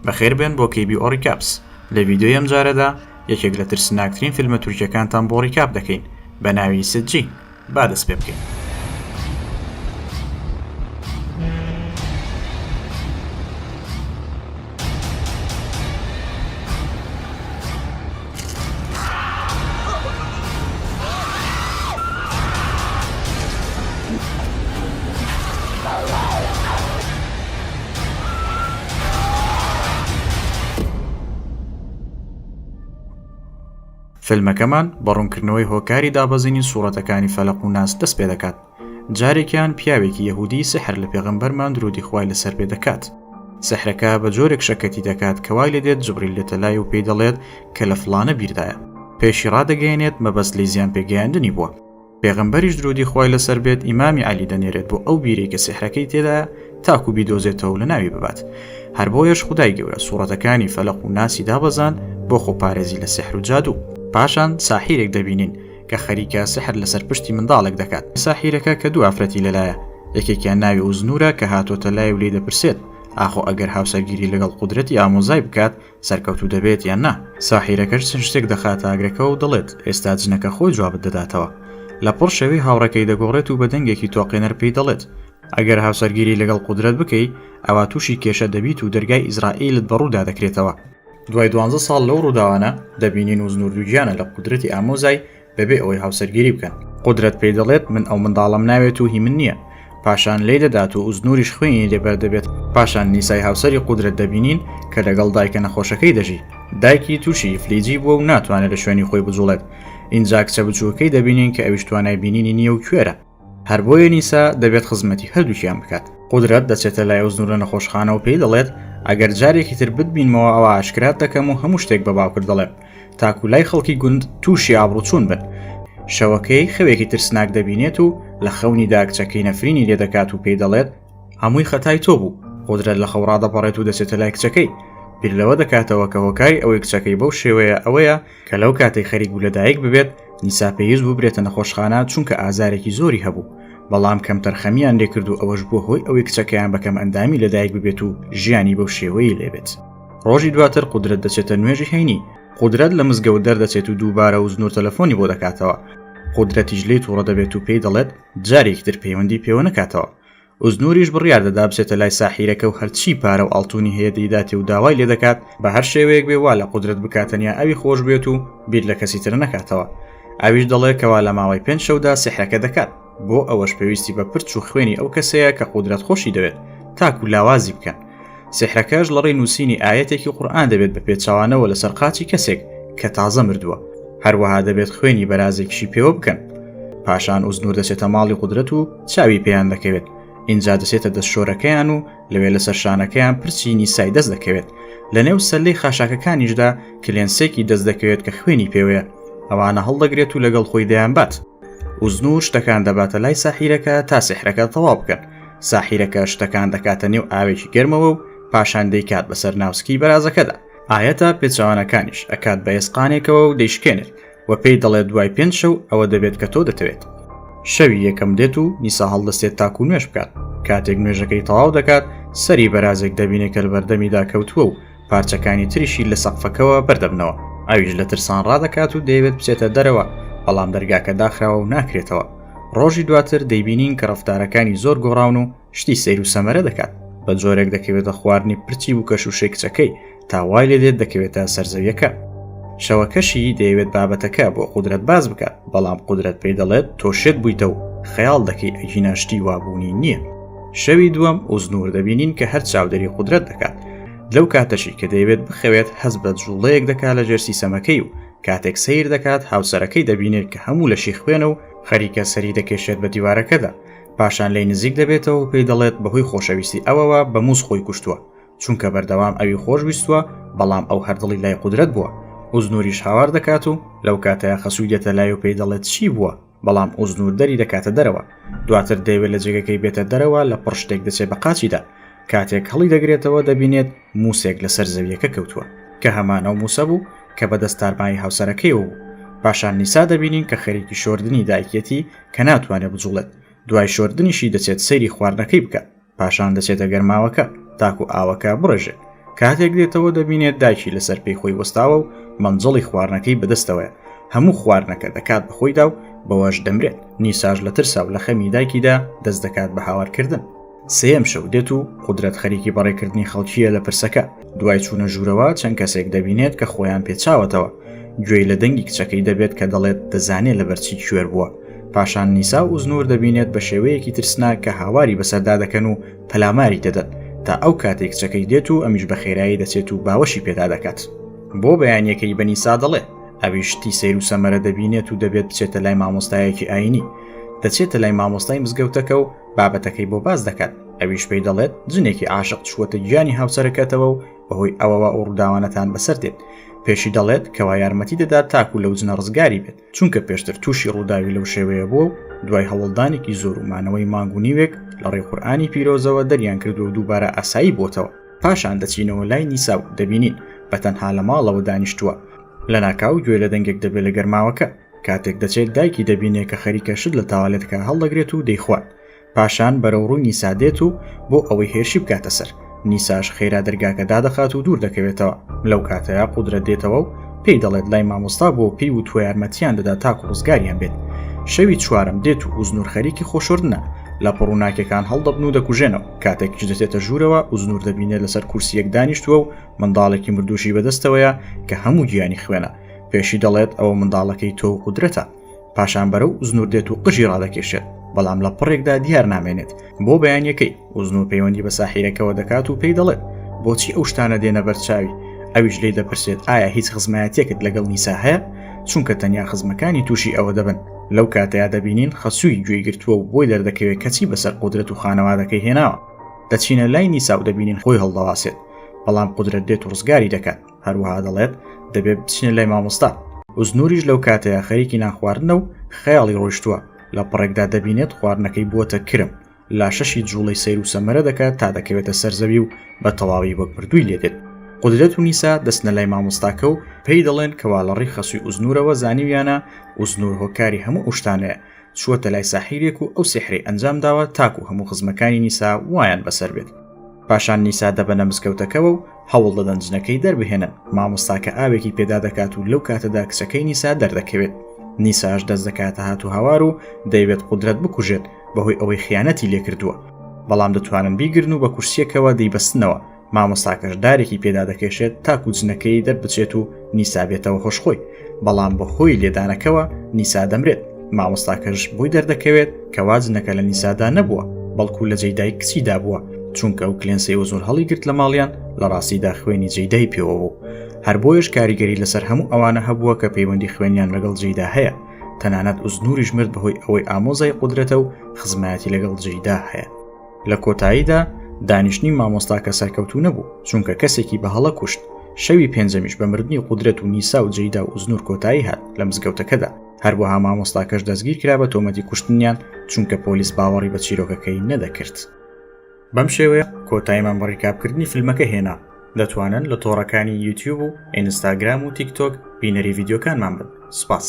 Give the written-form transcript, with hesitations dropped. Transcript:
بەخێربێن بۆ KB Recaps لە ڤیدیۆی ئەمجارەدا یەکێک لە ترسناکترین فیلمە تورکیەکانتان بۆ recap دەکەین بە ناوی سجین با دەست پێ بکەین. فیلمەکەمان بە ڕوونکردنەوەی هۆکاری دابەزینی سوڕەتەکانی فەلەق و ناس دەست پێ دەکات. جارێکیان پیاوێکی یەهودی سحر لە پێغەمبەرمان درودی خوای لەسەر بێ دەکات. سحرەکە بە جۆرێک شەکەتی دەکات کە وای لێدێت جبریل دێتە لای و پێی دەڵێت کە لە فڵانە بیردایە. پێشی ڕادەگەیەنێت مەبەست لێی زیان پێگەیاندنی بووە. پێغەمبەریش درودی خوای لەسەر بێت ئیمامی عەلی دەنێرێت بۆ ئەو بیرەی کە سیحرەکەی تێدایە تاکو بیدۆزێتەوە و لەناوی ببات. هەر بۆیەش خودای گەورە سوڕەتەکانی فەلەق و ناسی دابەزاند بۆ خۆپارێزی لە سیحر و جادوو. پاشان ساحیرێک دەبینین کە خەریکە سیحر لەسەر پشتی منداڵێک دەکات. ساحیرەکە کە دوو ئافرەتی لەلایە، یەکێکیان ناوی ئوزنورە کە هاتۆتە لای و لێی دەپرسێت ئاخۆ ئەگەر هاوسەرگیری لەگەڵ قودرەتی ئامۆزای بکات سەرکەوتوو دەبێت یان نا؟ ساحیرەکەش چەند شتێک دەخاتە ئاگرەکەوە و دەڵێت، ئێستا جنەکە خۆی جوابت دەداتەوە. لەپڕ شێوەی هاوڕێکەی دەگۆڕێت و بە دەنگێکی تۆقێنەر پێی دەڵێت، ئەگەر هاوسەرگیری لەگەڵ قودرەت بکەی، ئەوا تووشی کێشە دەبیت و دەرگای ئیزرائیلت بە ڕوودا دەکرێتەوە. دوای دوانزە ساڵ لەو ڕووداوانە، دەبینین وزنور دووگیانە لە قودرەتی ئامۆزای بەبێ ئەوەی هاوسەرگیری بکەن. قودرەت پێی دەڵێت من ئەو منداڵەم ناوێت و هی من نییە. پاشان لێی دەدات و ئوزنوریش خوێنی لێ بەردەبێت. پاشان نیسای هاوسەری قودرەت دەبینین کە لەگەڵ دایکە نەخۆشەکەی دەژی. دایکی تووشی ئیفلیجی بووە و ناتوانێت لە شوێنی خۆی بجوڵێت. ئینجا کچە بچووکەکەی دەبینین کە ئەویش توانای بینینی نییە و کوێرە. هەر بۆیە نیسا دەبێت خزمەتی هەردووکیان بکات. قودرەت دەچێتە لای ئوزنور لە نەخۆشخانە و پێی دەڵێت ئەگەر جارێکی تر بتبینمەوە ئەوا ئاشکرات دەکەم و هەموو شتێک بە باوکت دەڵێم. تاکو لای خەڵکی گوند تووشی ئابڕوچوون بن. شەوەکەی خەوێکی ترسناک دەبینێت و لە خەونیدا کچەکەی نەفرینی لێ دەکات و پێی دەڵێت هەمووی خەتای تۆ بوو. قودرەت لە خەو ڕادەپەڕێت و دەچێتە لای کچەکەی. بیر لەوە دەکاتەوە کە هۆکاری ئەوەی کچەکەی بەو شێوەیە ئەوەیە کە لەو کاتەی خەریک بوو لەدایک ببێت نیسا پێویست بوو برێتە نەخۆشخانە چونکە ئازارێکی زۆری هەبوو بەڵام کەمتەرخەمیان لێکرد و ئەوەش بووە هۆی ئەوەی کچەکەیان بە کەمئەندامی لەدایک ببێت و ژیانی بەو شێوەیەی لێبێت. ڕۆژی دواتر قودرەت دەچێتە نوێژی هەینی، قودرەت لە مزگەوت دەردەچێت و دووبارە ئوزنور تەلەفۆنی بۆ دەکاتەوە، قودرەتیش لێی توڕە دەبێت و پێی دەڵێت جارێکی تر پەیوەندی پێوە نەکاتەوە، ئوزنوریش بڕیار دەدا بچێتە لای ساحیرەکە و هەرچی پارە و ئاڵتونی هەیە دەیداتێ و داوای لێدەکات بە هەر شێوەیەک بێ وا لە قودرەت بکات تەنیا ئەوی خۆش بوێت و بیر لە کەسی تر نەکاتەوە. ئەویش دەڵێ کەوا لە ماوەی پێنج شەودا سیحرەکە دەکات، بۆ ئەوەش پێویستی بە پرچ و خوێنی ئەو کەسەیە کە قودرەت خۆشی دەوێت تاکو لاوازی بکەن. سیحرەکەش لەڕێی نووسینی ئایەتێکی قورئان دەبێت بە پێچەوانەوە لەسەر قاچی کەسێک کە تازە مردووە، هەروەها دەبێت خوێنی بەرازێکیشی پێوە بکەن. پاشان ئوزنور دەچێتە ماڵی قودرەت و چاوی پێیان دەکەوێت، ئینجا دەچێتە دەستشۆرەکەیان و لەوێ لەسەر شانەکەیان پرچی نیسای دەست دەکەوێت، لەنێو سەلەی خاشاکەکانیشدا کلێنسێکی دەست دەکەوێت کە خوێنی پێوەیە، ئەوانە هەڵدەگرێت و لەگەڵ خۆی دەیانبات. ئوزنور شتەکان دەباتە لای ساحیرەکە تا سیحرەکە تەواو بکەن. ساحیرەکە شتەکان دەکاتە نێو ئاوێکی گەرمەوە و پاشان دەیکات بەسەر ناوسکی بەرازەکەدا. ئایەتە پێچەوانەکانیش ئەکات بە ئێسقانێکەوە و دەیشکێنێت و پێی دەڵێت دوای پێنج شەو ئەوە دەبێت کە تۆ دەتەوێت. شەوی یەکەم دێت و نیسا هەڵدەستێت تاکو نوێژ بکات. کاتێک نوێژەکەی تەواو دەکات سەری بەرازێک دەبینێت کە لەبەردەمیدا کەوتووە و پارچەکانی تریشی لە سەقفەکەوە بەردەبنەوە. ئەویش لە ترسان ڕادەکات و دەیەوێت بچێتە دەرەوە، بەڵام دەرگاکە داخراوە و ناکرێتەوە. ڕۆژی دواتر دەیبینین کە ڕەفتارەکانی زۆر گۆڕاون و شتی سەیر و سەمەرە دەکات. بە جۆرێک دەکەوێتە خواردنی پرچی بووکە شووشەی کچەکەی تا وای لێ دێت دەکەوێتە سەر زەویەکە. شەوەکەشی دەیەوێت بابەتەکە بۆ قودرەت باس بکات، بەڵام قودرەت پێی دەڵێت تۆ شێت بوویتە و خەیاڵ دەکەی ئەگینا شتی وا بوونی نییە. شەوی دووەم ئوزنور دەبینین کە هەر چاودێری قودرەت دەکات. لەو کاتەشی کە دەیەوێت بخەوێت هەست بە جوڵەیەک دەکات لە ژێر سیسەمەکەی و کاتێک سەیر دەکات هاوسەرەکەی دەبینێت کە هەموو لەشی خوێنە و خەریکە سەری دەکێشێت بە دیوارەکەدا پاشان لێی نزیک دەبێتەوە و پێی دەڵێت بەهۆی خۆشەویستی ئەوەوە بە موز خۆی کوشتووە چونکە بەردەوام ئەوی خۆش ویستووە بەڵام ئەو هەر دڵی لای قودرەت بووە ئوزنوریش هاوار دەکات و لەو کاتەیا خەسووی دێتە لای و پێی دەڵێت چی بووە بەڵام ئوزنور دەری دەکاتە دەرەوە دواتر دەیەوێت لە جێگەکەی بێتە دەرەوە لە پڕ شتێک دەچێت بە قاچیدا کاتێک هەڵی دەگرێتەوە دەبینێت موسێک لەسەر زەویەکە کەوتووە کە هەمان ئەو موسە بوو کە بەدەست تارمایی هاوسەرەکەیەوە بوو پاشان نیسا دەبینین کە خەریکی شۆردنی دایکیەتی کە ناتوانێت بجوڵێت دوای شۆردنیشی دەچێت سەیری خواردنەکەی بکات پاشان دەچێتە گەرماوەکە تاکو ئاوەکە بڕێژێت. کاتێک دێتەوە دەبینێت دایکی لەسەر پێی خۆی وەستاوە و مەنجەڵی خواردنەکەی بەدەستەوەیە هەموو خواردنەکە دەکات بە خۆیدا و بەوەش دەمرێت نیساش لە ترسا و لە خەمی دایکیدا دەست دەکات بە هاوارکردن. سێیەم شەو دێت و قودرەت خەریکی بەڕێکردنی خەڵکییە لە پرسەکە، دوای چوونە ژوورەوە چەند کەسێک دەبینێت کە خۆیان پێچاوەتەوە، گوێی لە دەنگی کچەکەی دەبێت کە دەڵێت دەزانێ لەبەرچی کوێر بووە، پاشان نیسا و ئوزنور دەبینێت بە شێوەیەکی ترسناک کە هاواری بەسەردا دەکەن و پەلاماری دەدەن، تا ئەو کاتەی کچەکەی دێت و ئەمیش بە خێرایی دەچێت و باوەشی پێدا دەکات. بۆ بەیانیەکەی بە نیسا دەڵێ ئەویش شتی سەیر و سەمەرە دەبینێت و دەبێت بچێتە لای مامۆستایەکی ئایینی، دەچێتە لای مامۆستای مزگەوتەکە و بابەتەکەی بۆ باس دەکات ئەویش پێی دەڵێت جنێکی عاشق چووەتە گیانی هاوسەرەکەتەوە و بەهۆی ئەوەوە ئەو ڕووداوانەتان بەسەر دێت پێشی دەڵێت کەوا یارمەتی دەدات تاکو لەو جنە ڕزگاری بێت چونکە پێشتر تووشی ڕووداوی لەو شێوەیە بووە و دوای هەوڵدانێکی زۆر و مانەوەی مانگ و نیوێک لە ڕێی قورئانی پیرۆزەوە دەریان کردووە و دووبارە ئاسایی بووەتەوە پاشان دەچینەوە لای نیسا و دەبینین بە تەنها لە ماڵەوە دانیشتووە لەناکاو گوێ لە دەنگێک دەبێت لە گەرماوەکە کاتێک دەچێت دایکی دەبینێ کە خەریکە شت لە تاوالێتەکە هەڵدەگرێت و دەیخوات پاشان بەرەو ڕووی نیسا دێت و بۆ ئەوەی هێرشی بکاتە سەر نیساش خێرا دەرگاکە دادەخات و دوور دەکەوێتەوە لەو کاتەیا قودرەت دێتەوە و پێی دەڵێت لای مامۆستا بۆ پێی وتووە یارمەتیان دەدا تاکو ڕزگاریان بێت شەوی چوارەم دێت و ئوزنور خەریکی خۆشۆردنە لە پڕوناکەکان هەڵدەبن و دەکوژێنەوە کاتێکیش دەچێتە ژوورەوە ئوزنور دەبینێت لەسەر کورسیەک دانیشتووە و منداڵێکی مردووشی بەدەستەوەیە کە هەموو گیانی خوێنە پێشی دەڵێت ئەوە منداڵەکەی تۆ و قودرەتە پاشان بەرەو ئوزنور دێت و قژی ڕادەکێشێت بەڵام لە پڕێکدا دیار نامێنێت بۆ بەیانیەکەی ئوزنور پەیوەندی بە ساحیرەکەوە دەکات و پێی دەڵێت بۆچی ئەو شتانە دێنە بەرچاوی ئەویش لێی دەپرسێت ئایا هیچ خزمایەتێکت لەگەڵ نیسا هەیە چونکە تەنیا خزمەکانی تووشی ئەوە دەبن لەو کاتەیا دەبینین خەسووی گوێی گرتووە و بۆی دەردەکەوێت کەچی بەسەر قودرەت و خانەوادەکەی هێناوە دەچینە لای نیسا و دەبینین خۆی هەڵدەواسێت بەڵام قودرەت دێت و ڕزگاری دەکات هەروەها دەڵێت دەبێت بچینە لای مامۆستا ئوزنوریش لەو کاتەیە خەریکی نانخواردنە و خەیاڵی ڕۆیشتووە لە پڕێکدا دەبینێت خواردنەکەی بووەتە کرم لاشەشی جوڵەی سەیر و سەمەرە دەکات تا دەکەوێتە سەر زەوی و بە تەواوی وەک مردووی لێدێت قودرەت و نیسا دەچنە لای مامۆستاکە و پێی دەڵێن کەوا لە ڕێی خەسووی ئوزنورەوە زانیویانە ئوزنور هۆکاری هەموو ئەو شتانەیە چووەتە لای ساحیرێک و ئەو سیحرەی ئەنجام داوە تاکو هەموو خزمەکانی نیسا وایان بەسەر بێت پاشان نیسا دەبەنە مزگەوتەکەوە و هەوڵ دەدەن جنەکەی دەربهێنن مامۆستاکە ئاوێکی پێدا دەکات و لەو کاتەدا کچەکەی نیسا دەردەکەوێت نیساش دەست دەکاتە هات و هاوار و دەیەوێت قودرەت بکوژێت بەهۆی ئەوەی خیانەتی لێکردووە بەڵام دەتوانن بیگرن و بە کورسیەکەوە دەیبەستنەوە مامۆستاکەش دارێکی پێدا دەکێشێت تاکو جنەکەی دەربچێت و نیسا بێتەوە هۆش خۆی بەڵام بەهۆی لێدانەکەوە نیسا دەمرێت مامۆستاکەش بۆی دەردەکەوێت کەوا جنەکە لە نیسادا نەبووە بەڵکو لە جەیدای کچیدا بووە چونکە ئەو کلێنسەی ئۆزۆن هەڵی گرت لە ماڵیان لە ڕاستیدا خوێنی جەیدای پێوە بوو هەر بۆیەش کاریگەری لەسەر هەموو ئەوانە هەبووە کە پەیوەندی خوێنیان لەگەڵ جەیدا هەیە تەنانەت ئوزنوریش مرد بەهۆی ئەوەی ئامۆزای قودرەتە و خزمایەتی لەگەڵ جەیدا هەیە لە کۆتاییدا دانیشتنی مامۆستاکە سەرکەوتوو نەبوو چونکە کەسێکی بە هەڵە کوشت شەوی پێنجەمیش بە مردنی قودرەت و نیسا و جەیدا و ئوزنور کۆتایی هات لە مزگەوتەکەدا هەروەها مامۆستاکەش دەستگیر کرا بە تۆمەتی کوشتنیان چونکە پۆلیس باوەڕی بە چیرۆکەکەی نەدەکرد. بەم شێوەیە کۆتاییمان بە recap کردنی فیلمەکە هێنا دەتوانن لە تۆڕەکانی یوتیوب و ئینستاگرام و تیک تۆک بینەری ڤیدیۆکانمان بن سوپاس.